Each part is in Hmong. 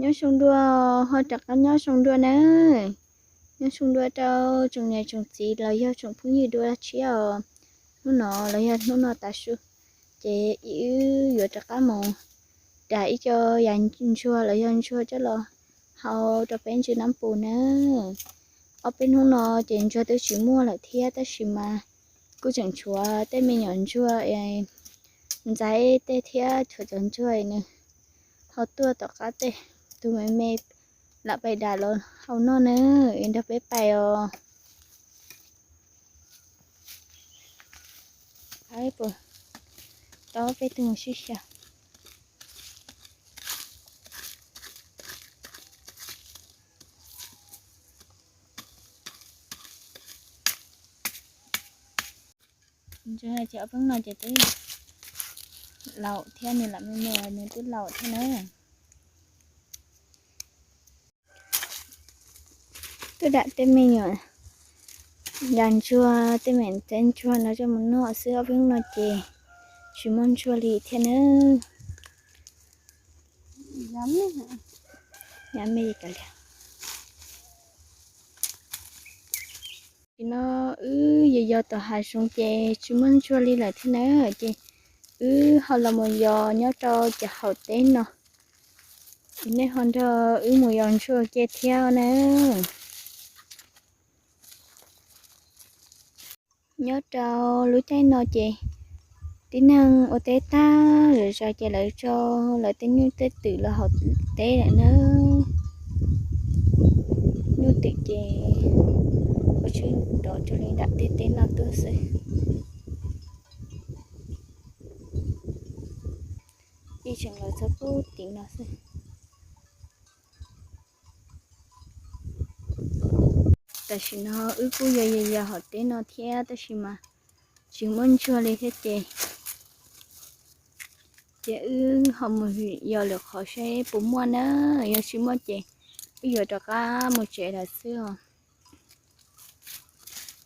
Nyob zoo dua, ho rov qab nyob zoo dua nawb. Nyob zoo dua rau tsoom niam tsoom txiv los yog tsoom phooj ywg dua tshiab os. Hnub no los yog hnub no tav su, ces wb yuav rov qab mus dag ib co yam ntsuag los yog ntsuag coj los hau rau peb ntsw nab pus na. Ob peb hnub no ces ntsuag twb tsis muaj lawm thiab, tab sis mas kuj tseem tshuav tej me nyuam ntsuag ntxaib tej thiab tshuav cov ntsuag nws ho tuaj tom qab tej, tus me me lam pais dam los hau noj na, es nrog peb pais os. Puas tau peb tug mus sib xyaw. Ntsuag ces ob peb no ces twb laus thiab, nws lam me me nws twb laus thiab na. Twb dam tej me nyuam yam ntsuag, tej me ntxaib ntsuag no coj mus noj xwb, ob peb hnub no ces tsis muaj ntsuag li thiab na. Yam me li kav liam. Nim no wb yos yos tom hav zoov ces tsis muaj ntsuag li lawm thiab na, ces wb ho los mus yos nyob rau cov hauv teb no. Nej ho nrog wb mus yos ntsuag ke thiab na. Nyob rau lub caij no ces tib neeg ua teb tag zom zaws ces lawv tso lawv tej nyuj tej twm los hauv teb lawm na. Nyuj twm ces ua tshwj rov rau li nram tej teb no tuaj xwb. Ib tseem lawv txog pub tim no xwb. Tam sim no wb kuj yos yos yos hauv teb no thiab, tab sis mas tsis muaj ntsuag li thiab ces, ces wb ho mus yos lwm qhov seb puas muaj na. Yog tsis muaj ces wb yuav rov qab mus tsev lawm xwb os.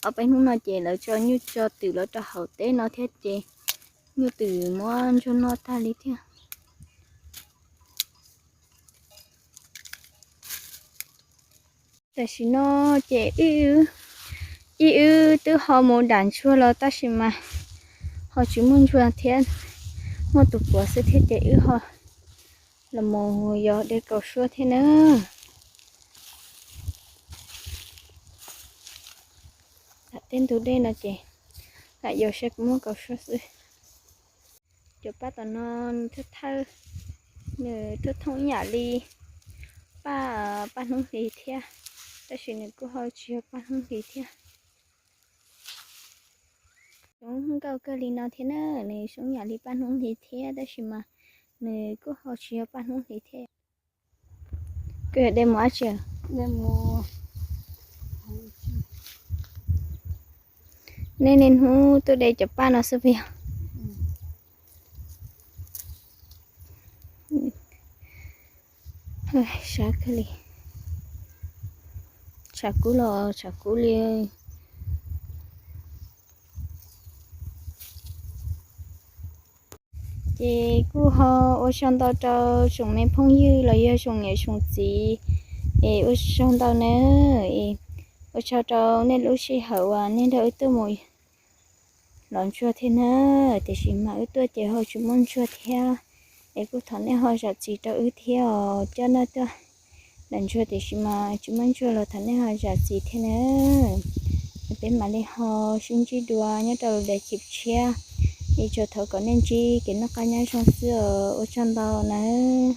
Ob peb hnub no ces lawv tso nyuj tso twm los rau hauv teb no thiab ces nyuj twm muab ntsuag noj tag li thiab. Tam sim no ces ib wb twb ho mus dam ntsuag los tab sis mas ho tsis muaj ntsuag thiab, muaj tus puav xwb thiab ces wb ho los mus yos de kaus suab thiab na. Tej ntug dej no ces lam yos saib puas muaj kaus suab xwb. Cov paj tom no nws thawj thawj, nws thawj thooj ib yam li paj, paj hnub hlis thiab, tab sis nws kuj ho tsis yog paj hnub hlis thiab. Zoo nkauj kawg li no thiab na, nws zoo ib yam li paj hnub hlis thiab, tab sis mas nws kuj ho tsis yog paj hnub hlis thiab. Koj de mus dab tsi? Nej niaj hnub tuaj de cov paj no xwb puas yog? Sab kawg li. Tshav kub los tshav kub li. Ces kuj ho ua tsaug ntau rau tsoom me phooj ywg los yog tsoom niam tsoom txiv, es ua tsaug ntau na, es ua tsaug rau nej lub sij hawm uas nej nrog wb tuaj mus los ntsuag thiab na. Tiam sis mas wb tuaj ces ho tsis muaj ntsuag thiab, es kuj thov nej ho zam txim rau wb thiab os. Coj nej tuaj dam ntsuag tiam sis mas tsis muaj ntsuag los thov nej ho zam txim thiab na. Peb mam li ho sib ntsib dua nyob rau daim clip tshiab, es tsuas thov kom nej ntsib kev noj qab nyob zoo xwb os. Ua tsaug ntau nawb.